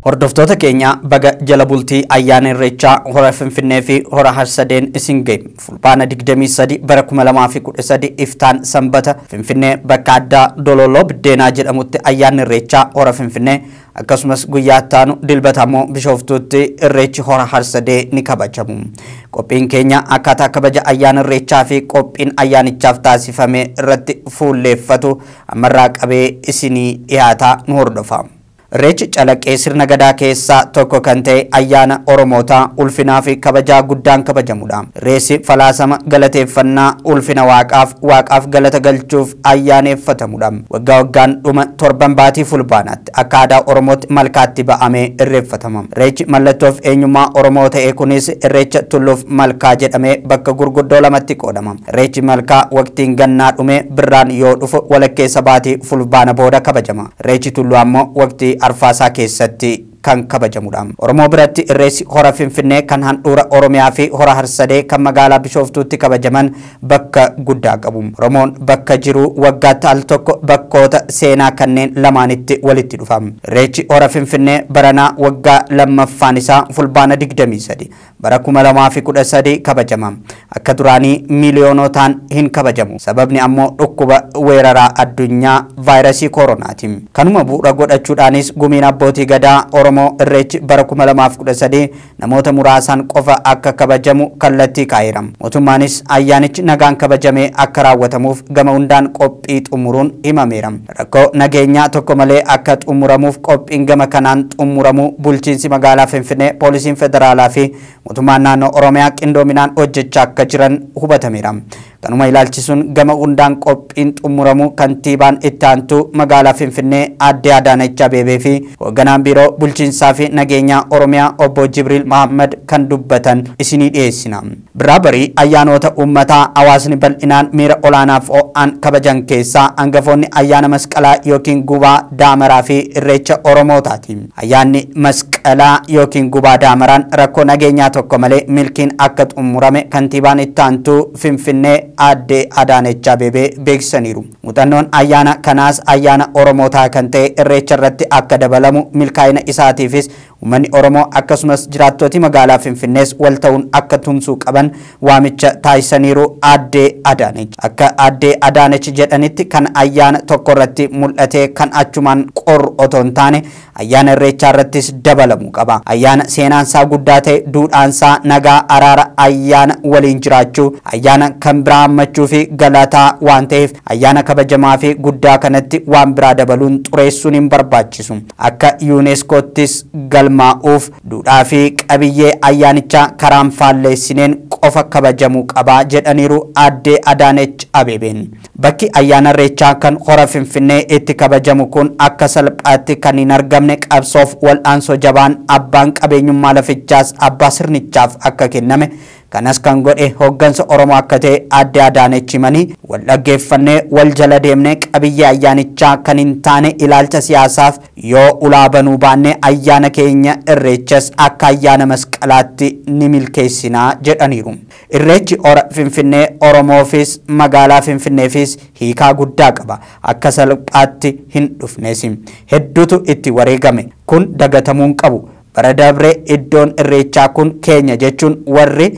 Hordoftoota keenya, baga jala bultii ayyaana Irreechaa Hora Finfinnee fi Hora Harsadeen isin ga'e. Fulbaana 23 bara 2013, iftaan Sanbata, Finfinnee bakka addaa Dololoo Biddeenaa jedhamutti ayyaanni Irreechaa Hora Finfinnee, akkasumas guyyaa ittaanu Dilbata immoo Bishooftuutti Irreechi Hora Harsadee ni kabajamu. Qophiin keenya akkaataa kabaja ayyaana Irreechaa fi qophiin ayyaanichaaf taasifame irratti fuulleeffatu ammarraa qabee isinii dhiyaataa, nu hordofa. Irreechi calaqqee sirna gadaa keessaa tokko kan ta'e ayyaana Oromootaa ulfinaa fi kabajaa guddaan kabajamudha. Irreessi falaasama galateeffannaa ulfina Waaqaaf, Waaqaaf galata galchuuf ayyaaneeffatamudha. Waggaa waggaan dhuma torban baatii Fulbaanaatti akka aadaa Oromootti malkaatti ba'amee irreeffatama. Irreechi mallattoof eenyummaa Oromoo ta'e kunis Irreecha Tulluuf Malkaa jedhamee bakka gurguddoo lamatti qoodama. Irreechi Malkaa waqtiin gannaa dhumee birraan yoo dhufu walakkeessa baatii Fulbaana booda kabajama. Irreechi Tulluu ammoo waqtii arfaasaa keessatti kan kabajamudha. Oromoo biratti Irreessi Hora Finfinnee kan handhuura Oromiyaa fi Hora Harsadee kan magaalaa Bishooftuutti kabajaman bakka guddaa qabu. Oromoon bakka jiru waggaatti al tokko bakkoota seenaa kanneen lamaanitti walitti dhufa. Irreechi Hora Finfinnee baranaa waggaa lammaffaan isaa Fulbaana 23 bara 2013 kabajama. Akka duraanii miiliyoonotaan hin kabajamu. Sababni ammoo dhukkuba weeraraa addunyaa vaayirasii kooronaati. Kanuma bu'uura godhachuudhaanis gumiin abbootii gadaa Oromoo Irreechi bara 2013 namoota muraasaan qofa akka kabajamu kallattii kaa'eera. Mootummaanis ayyaanichi nagaan kabajamee akka raawwatamuuf gama hundaan qophii xumuruun himameera. Rakkoo nageenyaa tokko malee akka xumuramuuf qophiin gama kanaan xumuramuu bulchiinsi magaalaa Finfinnee, poolisiin federaalaa fi mootummaan naannoo Oromiyaa qindoominaan hojjechaa akka jiran hubatameera. Kanuma ilaalchisuun gama hundaan qophiin xumuramuu kantiibaan itti aantuu magaalaa Finfinnee Aadde Adaanech Abeebee fi hoogganaan biiroo bulchiinsaa fi nageenyaa Oromiyaa Obbo Jibriil Mahammad kan dubbatan isinii dhiyeessina. Birraa barii ayyaanota uummataa hawaasni bal'inaan miira olaanaaf ho'aan kabajan keessaa hangafoonni ayyaana Masqalaa yookiin Gubaa Daamaraa fi Irreecha Oromootaati. Ayyaanni Masqalaa yookiin Gubaa Daamaraan rakkoo nageenyaa tokko malee milkiin akka xumurame kantiibaan itti aantuu Finfinnee Aadde Adaanech Abeebee beeksisaniiru. Muuxannoon ayyaana kanaas ayyaana Oromootaa kan ta'e Irreecha irratti akka dabalamu, milkaa'ina isaatiifis uummanni Oromoo akkasumas jiraattoti magaalaa Finfinnees wal ta'uun akka tumsuu qaban waamicha taasisaniiru Aadde Adaanech. Akka Aadde Adaanech jedhanitti, kan ayyaana tokko irratti mul'ate kan achumaan qorru otoo hin taane ayyaana Irreechaa irrattis dabalamuu qaba. Ayyaana seenaansaa guddaa ta'e, duudhaansaa nagaa, araara, ayyaana waliin jiraachuu, ayyaana kan biraa hammachuu fi galataa waan ta'eef ayyaana kabajamaa fi guddaa kanatti waan biraa dabaluun xureessuun hin barbaachisu. Akka yuuneskoottis galmaa'uuf duudhaa fi qabiyyee ayyaanichaa karaan faalleessineen qofa kabajamuu qabaa jedhaniiru Aadde Adaanech Abeebeen. Bakki ayyaana Irreechaa kan Hora Finfinnee itti kabajamu kun akka salphaatti kan hin argamne, qabsoof wal'aansoo jabaan abbaan qabeenyummaa lafichaas abbaa sirnichaaf akka kenname, kanas kan godhe hooggansa Oromoo akka ta'e Aadde Adaanech himanii, wal dhaggeeffannee wal jala deemnee qabiyyee ayyaanichaa kan hin taane ilaalcha siyaasaaf yoo ulaa banuu baanne ayyaana keenya Irreechas akka ayyaana Masqalaatti ni milkeessinaa jedhaniiru. Irreechi Hora Finfinnee Oromoofis magaalaa Finfinneefis hiikaa guddaa qaba. Akka salphaatti hin dhufnes. Hedduutu itti wareegame. Kun dagatamuu hin qabu. Bara dabree iddoon Irreechaa kun keenya jechuun warri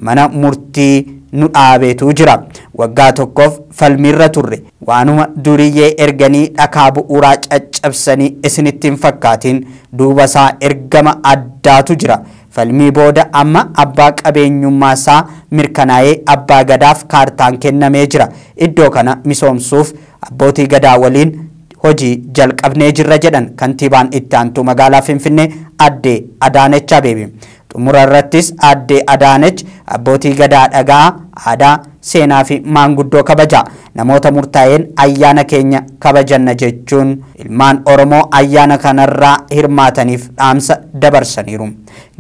mana murtii nu dhaabeetu jira. Waggaa tokkoof falmiirra turre. Waanuma duriyyee erganii dhakaa bu'uuraa caccabsanii isinitti hin fakkaatin, duuba isaa ergama addaatu jira. Falmii booda amma abbaa qabeenyummaa isaa mirkanaa'ee abbaa gadaaf kaartaan kennamee jira. Iddoo kana misoomsuuf abbootii gadaa waliin hojii jalqabnee jirra jedhan kantiibaan itti aantuu magaalaa Finfinnee Aadde Adaanech Abeebee. Xumura irrattis Aadde Adaanech abbootii gadaa dhagaa, aadaa, seenaa fi maanguddoo kabaja. Namoota murtaa'een ayyaana keenya kabajanna jechuun ilmaan Oromoo ayyaana kanarraa hirmaataniif dhaamsa dabarsaniiru.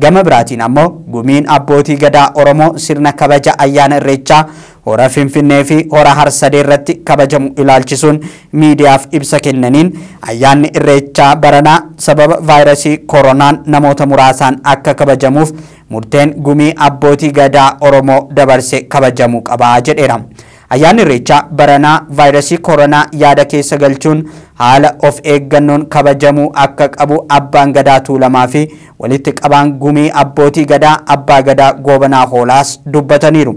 Gama biraatiin ammoo gumiin abbootii gadaa Oromoo sirna kabaja ayyaana Irreechaa Hora Finfinnee fi Hora Harsadee irratti kabajamu ilaalchisuun miidiyaaf ibsa kennaniin, ayyaanni Irreechaa baranaa sababa vaayirasii koronaan namoota muraasaan akka kabajamuuf murteen gumii abbootii gadaa Oromoo dabarse kabajamuu qabaa jedheera. Ayyaanni Irreechaa baranaa vaayirasii koronaa yaada keessa galchuun haala of eeggannoon kabajamuu akka qabu Abbaan Gadaa Tuulamaa fi walitti qabaan gumii abbootii gadaa Abbaa Gadaa Goobanaa Hoolaas dubbataniiru.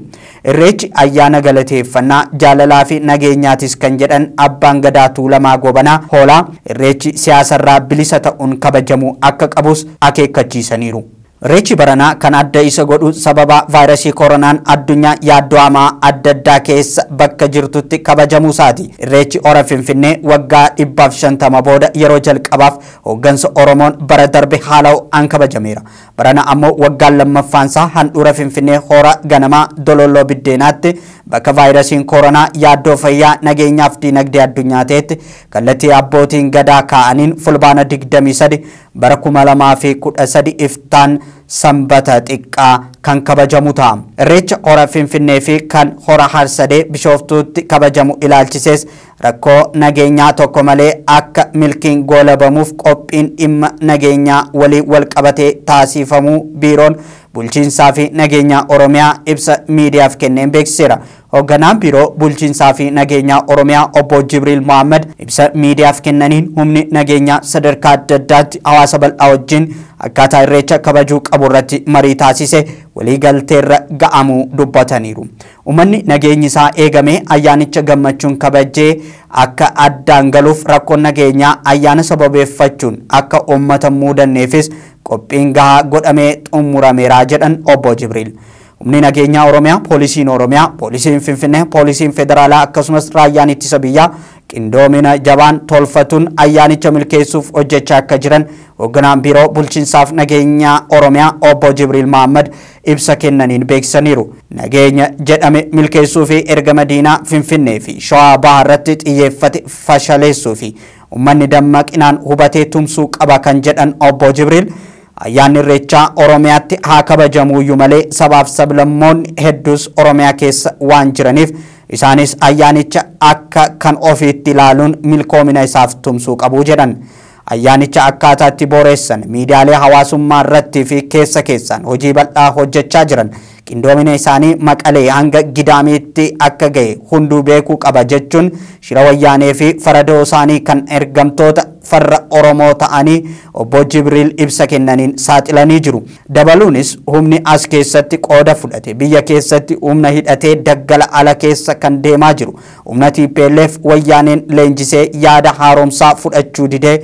Irreechi ayyaana galateeffannaa jaalalaa fi nageenyaatis kan jedhan Abbaan Gadaa Tuulamaa Goobanaa Hoolaa Irreechi siyaasarraa bilisa ta'uun kabajamuu akka qabus akeekkachiisaniiru. Irreechi baranaa kan adda isa godhu sababa vaayirasii koronaan addunyaa yaaddoo hamaa adda addaa keessa bakka jirtutti kabajamuu isaati. Irreechi hora Finfinnee waggaa 150 booda yeroo jalqabaaf hooggansa Oromoon bara darbe haala ho'aan kabajameera. Barana ammoo waggaan lammaffaansaa handhuura Finfinnee hora ganamaa Dololloo Biddeenaatti bakka vaayirasiin koronaa yaaddoo fayyaa nageenyaaf diinagdee addunyaa ta'etti kallattii abbootiin gadaa kaa'aniin fulbaana 23 bara 2013 iftaan sanbata xiqqaa kan kabajamu ta'a. Irreecha hora Finfinnee fi kan hora Harsadee Bishooftuutti kabajamu ilaalchisees rakkoo nageenyaa tokko malee akka milkiin goolabamuuf qophiin dhimma nageenyaa waliin wal qabatee taasifamuu biiroon bulchiinsaa fi nageenyaa Oromiyaa ibsa miidiyaaf kenneen beeksiseera. Hoogganaan biiroo bulchiinsaa fi nageenyaa Oromiyaa obbo Jibriil Mohaammed ibsa miidiyaaf kennaniin humni nageenyaa sadarkaa adda addaatti hawaasa bal'aa wajjin akkaataa irreecha kabajuu qabu irratti marii taasise waliigalteerra ga'amuu dubbataniiru. Uummanni nageenyi isaa eegamee ayyaanicha gammachuun kabajee akka addaan galuuf rakkoon nageenyaa ayyaana sababeeffachuun akka uummata muudanneefis qophiin gahaa godhamee xumurameera jedhan obbo Jibriil. Humni nageenyaa Oromiyaa, poolisiin Oromiyaa, poolisiin Finfinnee, poolisiin Federaalaa akkasumas raayyaan ittisa biyyaa qindoomina jabaan tolfatuun ayyaanicha milkeessuuf hojjechaa akka jiran hoogganaan biiroo bulchiinsaaf nageenyaa Oromiyaa obbo Jibriil Mohaammed ibsa kennaniin beeksisaniiru. Nageenya jedhame milkeessuu fi ergama diinaa Finfinnee fi Shawaa Bahaa irratti xiyyeeffate fashaleessuu fi uummanni dammaqinaan hubatee tumsuu qaba kan jedhan obbo Jibriil ayyaanni Irreechaa Oromiyaatti haa kabajamuuyyuu malee sabaaf sablammoonni hedduus Oromiyaa keessa waan jiraniif isaanis ayyaanicha akka kan ofiitti ilaaluun milkoomina isaaf tumsuu qabu jedhan. Ayyaanicha akkaataatti boreessan miidiyaalee hawaasummaa irratti fi keessa keessaan hojii bal'aa hojjechaa jiran qindoomina isaanii Maqalee hanga Gidaamiitti akka ga'e hunduu beekuu qaba jechuun shira wayyaanee fi faradoo isaanii kan ergamtoota farra Oromoo ta'anii obbo Jibriil ibsa kennaniin saaxilanii jiru. Dabaluunis humni as keessatti qooda fudhate biyya keessatti humna hidhatee daggala ala keessa kan deemaa jiru humna TPLF wayyaaneen leenjisee yaada haaromsaa fudhachuu didee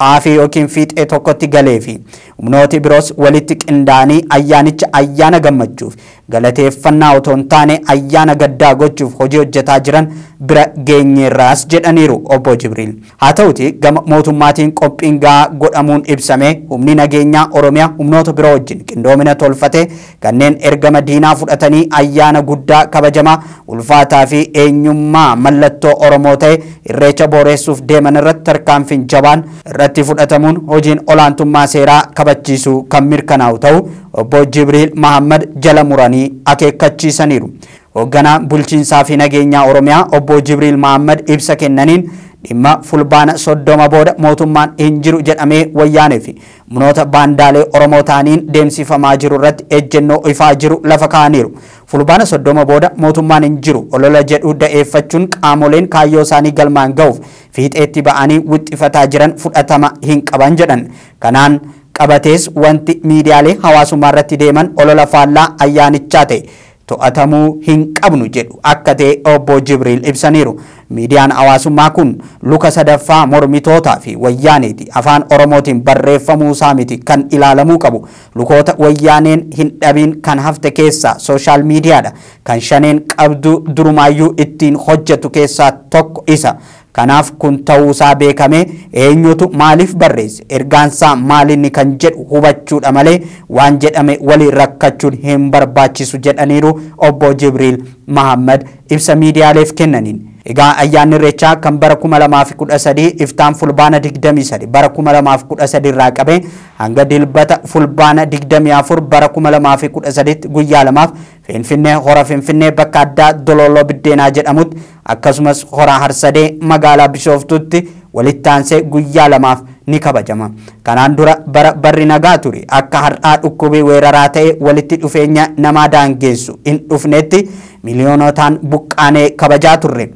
caafii yookiin fiixee tokkotti galee fi humnooti biroos walitti qindaa'anii ayyaanicha ayyaana gammachuuf galateeffannaa otoo hin taane ayyaana gaddaa gochuuf hojii hojjetaa jiran bira geenyeerraas jedhaniiru obbo Jibriil. Haa ta'uti gama mootummaatiin qophiin gahaa godhamuun ibsame humni nageenyaa Oromiyaa humnoota biroo wajjin qindoomina tolfatee kanneen ergama diinaa fudhatanii ayyaana guddaa kabajamaa ulfaataa fi eenyummaa mallattoo Oromoo ta'e irreecha booreessuuf deeman irratti tarkaanfiin jabaan irratti fudhatamuun hojiin olaantummaa seeraa kabachiisuu kan mirkanaa'u ta'u obbo Jibriil Mohaammed jala muranii akeekkachiisaniiru. Hoogganaa bulchiinsaa fi nageenyaa Oromiyaa obbo Jibriil Mohaammed ibsa kennaniin dhimma fulbaana 30 booda mootummaan hin jiru jedhamee wayyaanee fi humnoota baandaalee Oromoo ta'aniin deemsifamaa jiru irratti ejjennoo ifaa jiru lafa kaa'aniiru. Fulbaana 30 booda mootummaan hin jiru olola jedhu da'eeffachuun qaamoleen kaayyoo isaanii galmaan ga'uuf fiixeetti ba'anii wixxifataa jiran fudhatama hin qaban jedhan. Kanaan qabatees wanti miidiyaalee hawaasummaa irratti deeman olola faallaa ayyaanichaa ta'e to'atamuu hin qabnu jedhu akka ta'e obbo Jibriil ibsaniiru. Miidiyaan hawaasummaa kun luka sadaffaa mormitootaa fi wayyaaneeti. Afaan Oromootiin barreeffamuu isaa miti kan ilaalamuu qabu. Lukoota wayyaaneen hin dhabiin kan hafte keessaa sooshaal miidiyaadha. Kan shaneen qabdu durumaayyuu ittiin hojjetu keessaa tokko isa. Kanaaf kun ta'uusaa beekamee eenyutu maaliif barreesse ergaansaa maalinni kan jedhu hubachuudha malee waan jedhame waliin rakkachuun hin barbaachisu jedhaniiru obbo Jibriil Mohaammed ibsa miidiyaaleef kennaniin. Egaa ayyaanni Irreechaa kan bara 2013 iftaan fulbaana 23 bara 2013 irraa qabee hanga dilbata fulbaana 24 bara 2013 guyyaa lamaaf Finfinnee hora Finfinnee bakka addaa Dololloo Biddeenaa jedhamutti akkasumas hora Harsadee magaalaa Bishooftuutti walitti aansee guyyaa lamaaf ni kabajama. Kanaan dura bara barri nagaa ture akka har'aa dhukkubee weeraraa ta'e walitti dhufeenya namaa daangeessu hin dhufnetti miliyoonotaan buqqaanee kabajaa turre.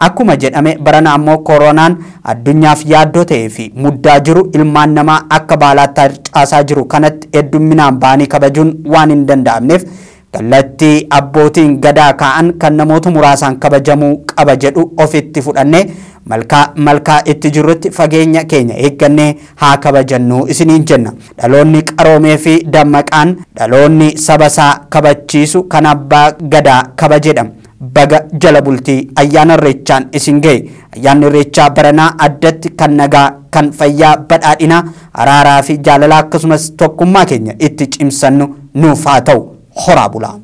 Akkuma jedhame barana ammoo koronaan addunyaaf yaaddoo ta'ee fi muddaa jiru ilmaan namaa akka baalaatti harcaasaa jiru kanatti heddumminaan ba'anii kabajuun waan hin danda'amneef, kallattii abbootiin gadaa kaa'an kan namoota muraasaan kabajamuu qaba jedhu ofitti fudhannee malkaa malkaa itti jirrutti fageenya keenya eeggannee haa kabajannu isiniin jenna. Dhaloonni qaroomee fi dammaqaan dhaloonni saba isaa kabachiisu kan abbaa gadaa kabajedha. Baga jala bultii ayyaana Irreechaan isin ga'e. Ayyaanni Irreechaa baranaa addatti kan nagaa, kan fayyaa, badhaadhinaa, araaraa fi jaalalaa akkasumas tokkummaa keenya itti cimsannu nuuf haa ta'u. Horaa bulaa.